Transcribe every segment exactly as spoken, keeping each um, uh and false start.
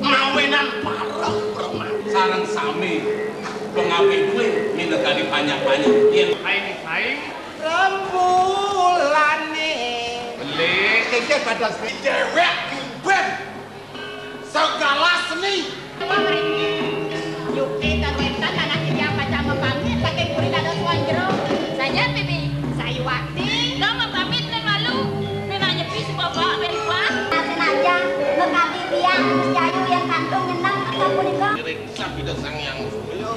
Mawinan pareng preman. Sareng sami pengawit duwe minangka dipanjak-panjak. Yen aing-aing rembulane. Beli. Iki pada seni dewek ngimben segala seni. Yukti karuetan anak titiang pacang mapamit, saking puri dados wong jero. Saja, Bibi. Sayuwakti. Dong mapamit, nen malu. Nen nyepi si Bapak, ben kuat. Nah, senajan mekadi tiang, Gus Jayu yang kantun nyeneng, akan punika. Ngiring sab Ida Sang Hyang Surya.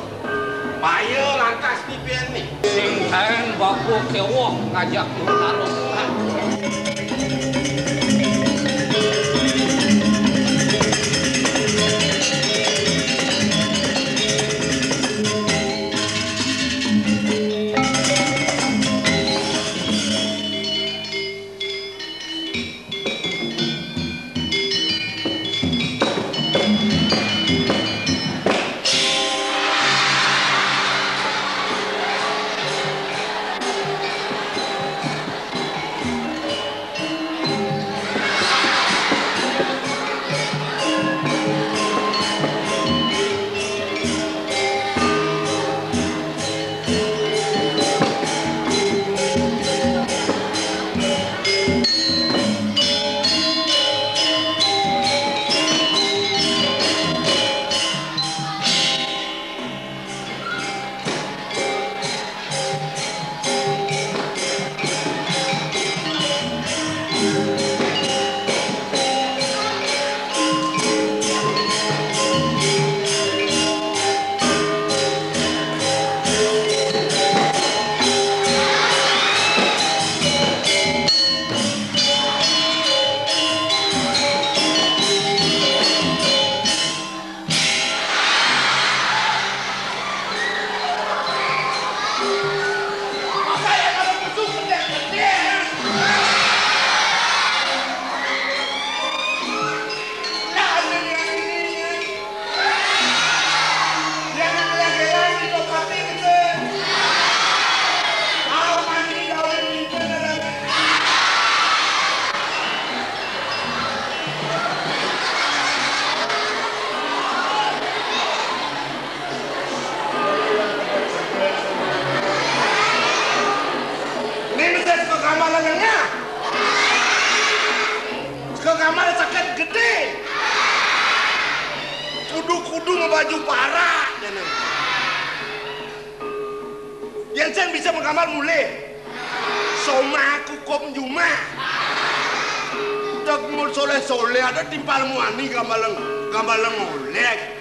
Baya lantas pipian nih. Sing kaen bapa kewok ngajak Bintaro. Ini mesti ke kamar lengah. Ke kamar sakit gede. Kudu-kudu mabaju parak, jane. Yen sing bisa menggambar mulih. Soma kukup njumah. Dek mun soleh-soleh ada timpal muani gambaleng, gambaleng oleh.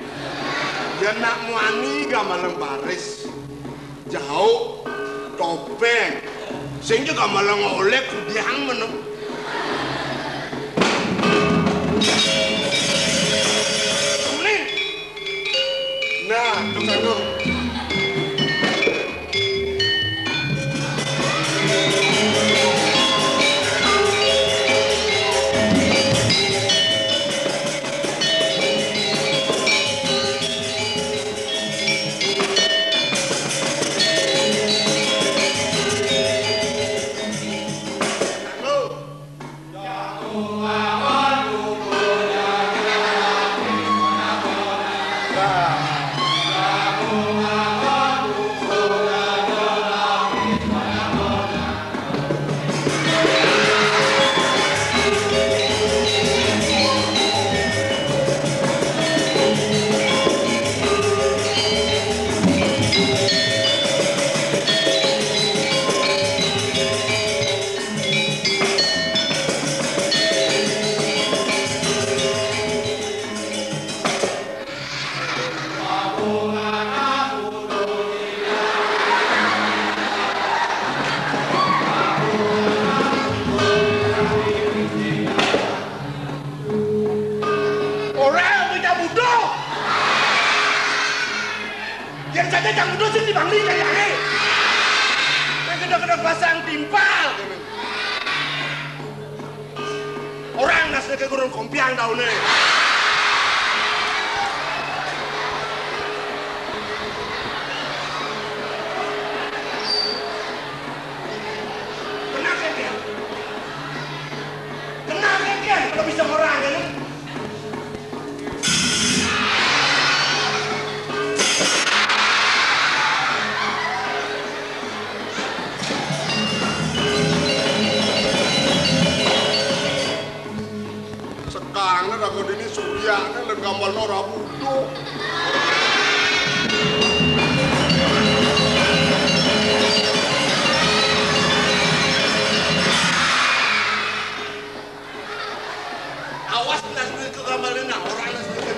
Yen nak muani gambaleng baris. Jauk, topeng. Sing juga gambaleng oleh kudiang menem. Mending Nah, tukang lu. Ora, kowe cah butuh. Yen saja cah butuh sing dibangli cah liyane. Nek gedhe-gedhe pasang timpal. Orang nas nek kurung kompiang taune. Kenapa dia? Kenapa dia? Kalau bisa orang kan? Sekangné raga déné suryakné lan gambalna ora butuh. Awas, nas duit ke gambalna, nah, ora nas duit.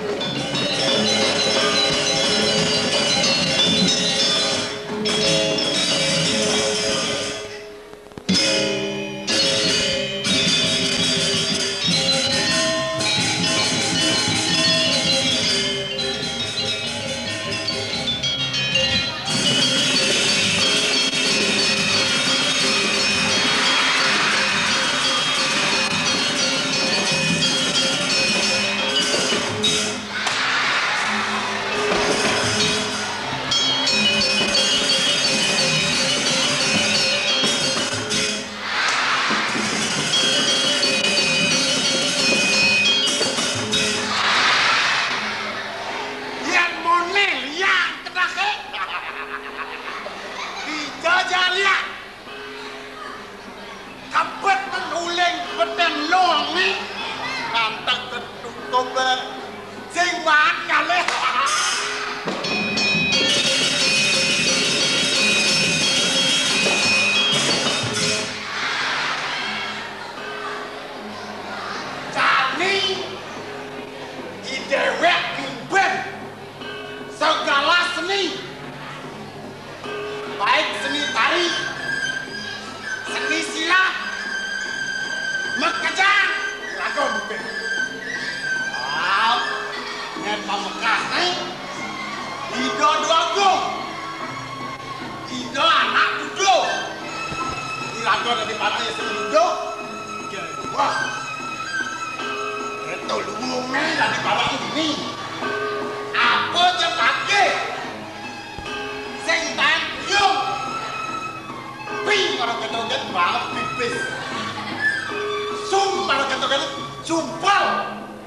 Yén moné liang kenaké, dijajah liang. Kebet nang uling betén longé, ngantek ketutup, sing maan ngalih. Jani, i déwék ngimbén segala seni, baik seni tari, seni silat, makejang, raga ngimbén. Wah, yén pamekasné, Ida Déwa Agung. Ida anak Buda. Iraga dadi paraya sing Buda. Wah. Éto luwungé dadi paraya ini. Apa cepatké? Sing taén buyung. Pi marang ketoget banget pipis. Sum marang ketoget sumpel.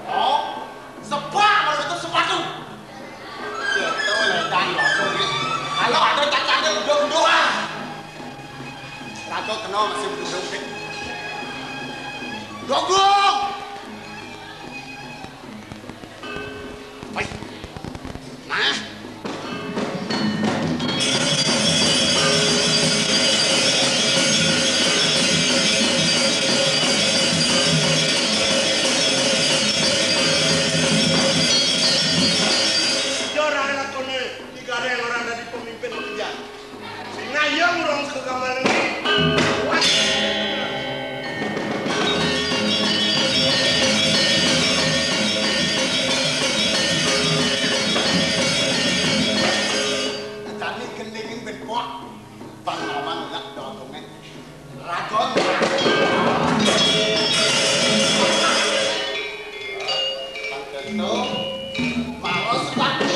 Oh, sebak marang keto sepatu. Kéto lédan lho, Gung. Kalau ada cacahnya udah-udahan. Lagu kena masih udah-udah. Gogong! Woi. Nah. Yo, ra lakone. Tiga ada yang orang dari pemimpin kerja. Sing ngayeng urung saka kamar ini. Wah. Tadi gendingin ben pok. Bang Maman nak dodonge. Ragon. Bang Tento. Maros Pati.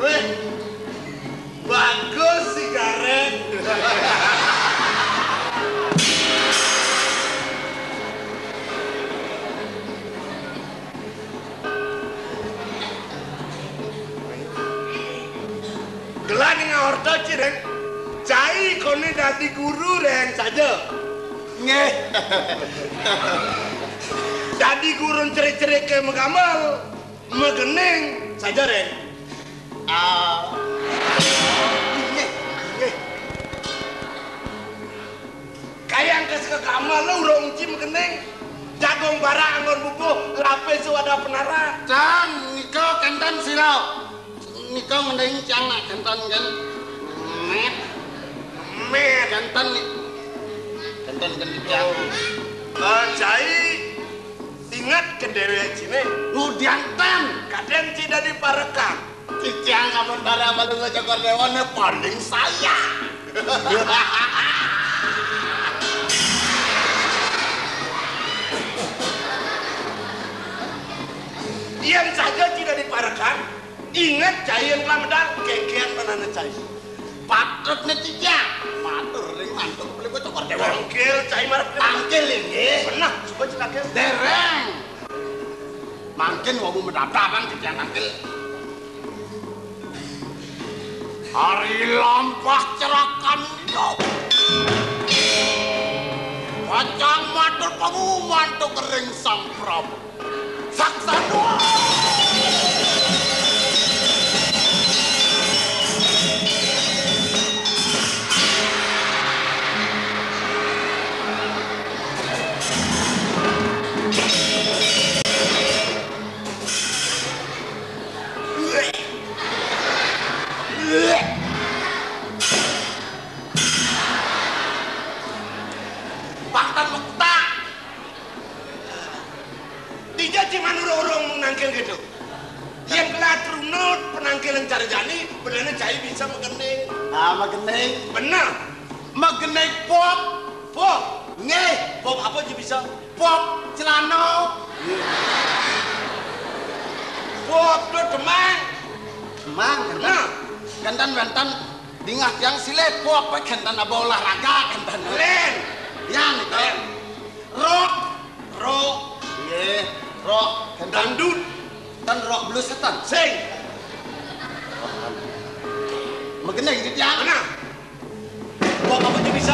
Wih, bagus si Gareng. Gelah ning orta, Ci, Reng. Cai kone dadi guru, Reng, saja. Nggih. Dadi gurun cerik-cerik ke megamel, megening saja, Reng. Ah. Nggih, nggih. Kayang ke saka gamal lo urung ci megening. Jagung barak anggon bubuh, lapis wadah penara. Cang, nika kenten sira. Nika mending cang nak jantan kan. Met. Met. Jantan nih. Jantan kan cang. Eh, Cai, ingat ke dewek cine. Nu jantan. Kadang ci dadi parekan. Cicang amun bara malu ngecokor dewane paling saya. Yang saja ci dadi parekan. Inget cai yang telah medal, kekean penana cai. Patut ne cicak. Matur ring mantuk beli bocah kor dewa. Tangkil cai marep. Tangkil ini. Pernah, coba ci tangkil. Dereng. Mangkin wau medabdaban cicak tangkil. Hari lampah cerakan. Pacang matur pengumuman tu kering sang Prabu. Saksana. Pangtan mekutak. Dija ci manurung-urung nangkil gitu. Yang telah trunut penangkilan cara jani, benernya cai bisa megening. Ah, megening. Bener. Megening pop. Pop. Nggih. Pop apa ci bisa? Pop celana. Pop tuh demang. Demang, Nah. Genten wenten dingah tiang silih pop genten apa olahraga genten. Len. Ya nih. Len. Rock. Rock. Nggih, rock. Dangdut. Ten rock blues ten. Sing. Megening gitu ya. Mana? Kok kamu tuh bisa?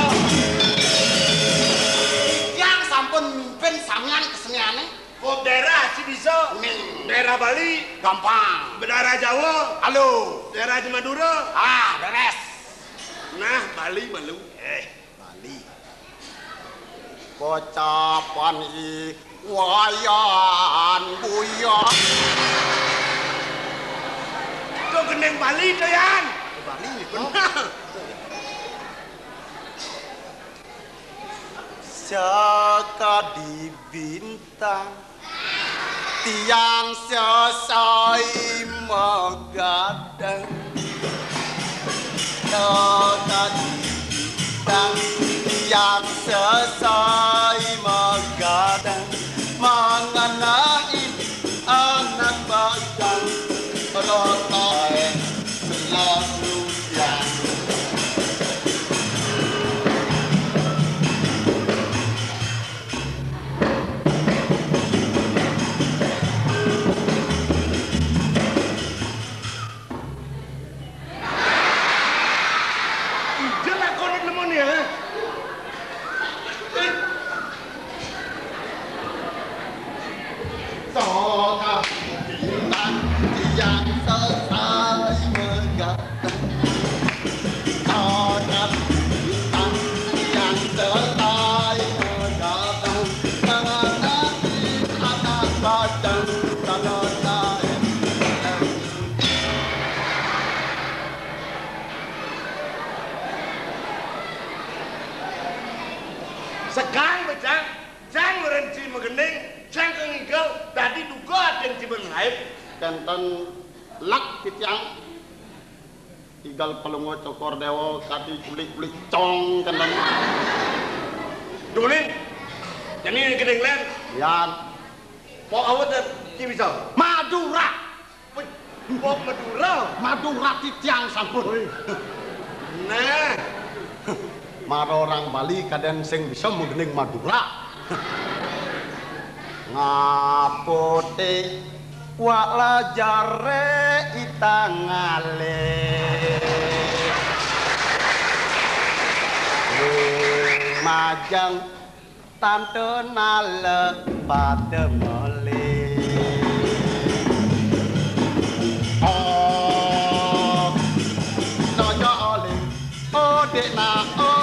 Yang sampun mimpin samian keseniane. Kok daerah sih bisa? Nih. Daerah Bali. Gampang. Daerah Jawa. Halo. Daerah di Madura. Ah, beres. Nah, Bali malu. Eh. Bali. Pocapan i wayan buya. Itu gendeng Bali itu, Yan. Bali, bener. Sakadi bintang. Tiang sesai megadang. Tadi bintang tiang sesai megadang. Mengenai anak bajang rotai selalu tiang. Ija lakonin lemon ya. Toka bintang tiang selesai megah. Segang becang, cang merenci megening, cang kengigel, dadi duga aden ciben laib. Kenten lek titiang. Igal Palungguh Cokor Dewa kadi kulik-kulik cong kenten. Dulin, jani gedeng len. Yan. Pok awet dan ci bisa. Madura. Wih, pok Madura. Madura titiang sampun. Nah. Mara orang Bali kadang sing bisa menggening Madura. Ngapote wak lajare itang ale. Majang tante nale pada mele. Oh, nanya oleh. Oh, dek nak, oh,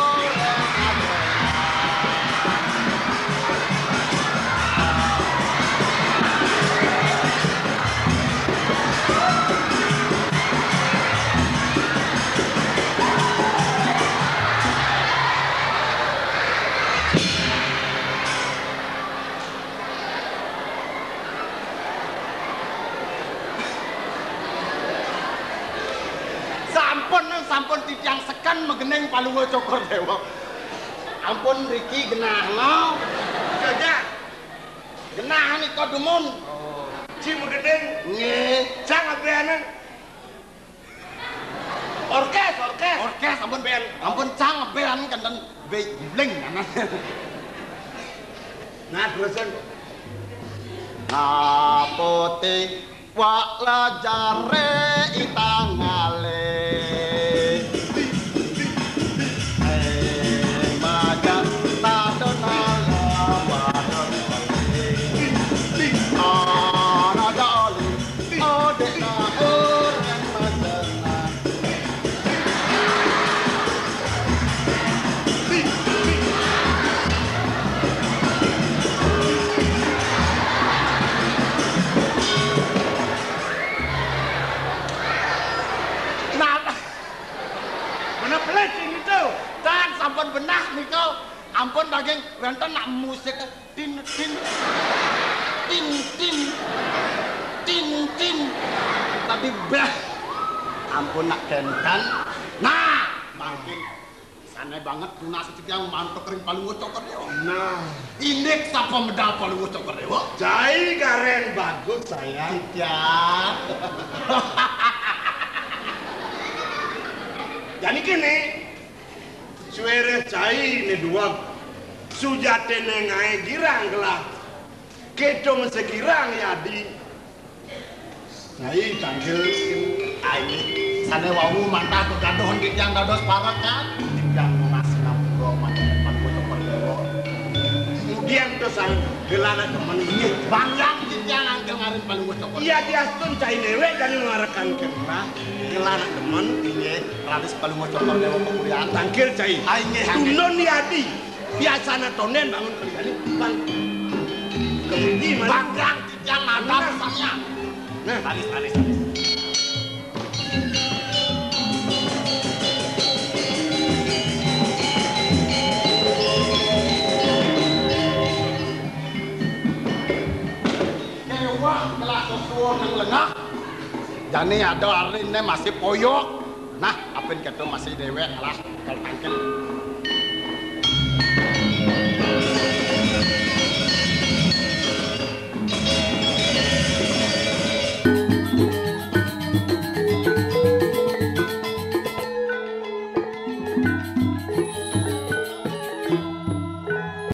Ampun titiang seken magending Palungguh Cokor Dewa. Ampun riki genah no. Jajah. Genah nika dumun. Oh. Ci magending. Nggih. Cang abeanan. Orkes, orkes. Orkes ampun ben. Ampun cang ben kenten be guling anak. Nah, terusan. Napote wak lajare itang ngalih. Eh, majan tadon ala wadon. Ana doli. Nah, bener pelit sing itu. Tan sampun benah niku. Ampun daging wenten nak musik. Tin, tin. Tin, tin. Tin, tin. Tadi beh. Ampun nak kenten. Nah, mangkin sane banget tunas titiang mantuk ring Palungguh Cokor Dewa. Nah, indik sapa medal Palungguh Cokor Dewa? Cai karen bagus, sayang. Titiang. Jani kene, suwere cai ne duweg. Sujatene ngae girang gelah. Ketung segirang yadi. Nyai tangkil aini sane wau mantah kegaduhan titiang dados parekan. Titiang nunas sinampura manten Palungguh Cokor Dewa. Kemudian to sang gelana demen. Inggih, banggang titiang nangkil ngarin Palungguh Cokor. Iya, diastun cai dewek jani marekan kenah. Gelana demen. Inggih, raris Palungguh Cokor Dewa pepurian. Tangkil cai. Ah, inggih, inggih. Tundun yadi. Biasana tonden bangun kali kali. Bang. Kemudi mana? Banggang titiang nadam samia. Nah, talis, talis, talis. Kewah kelas sesuwun nang lengah. Jani ada arine masih poyok. Nah, apin keto masih dewek lah kal tangkil.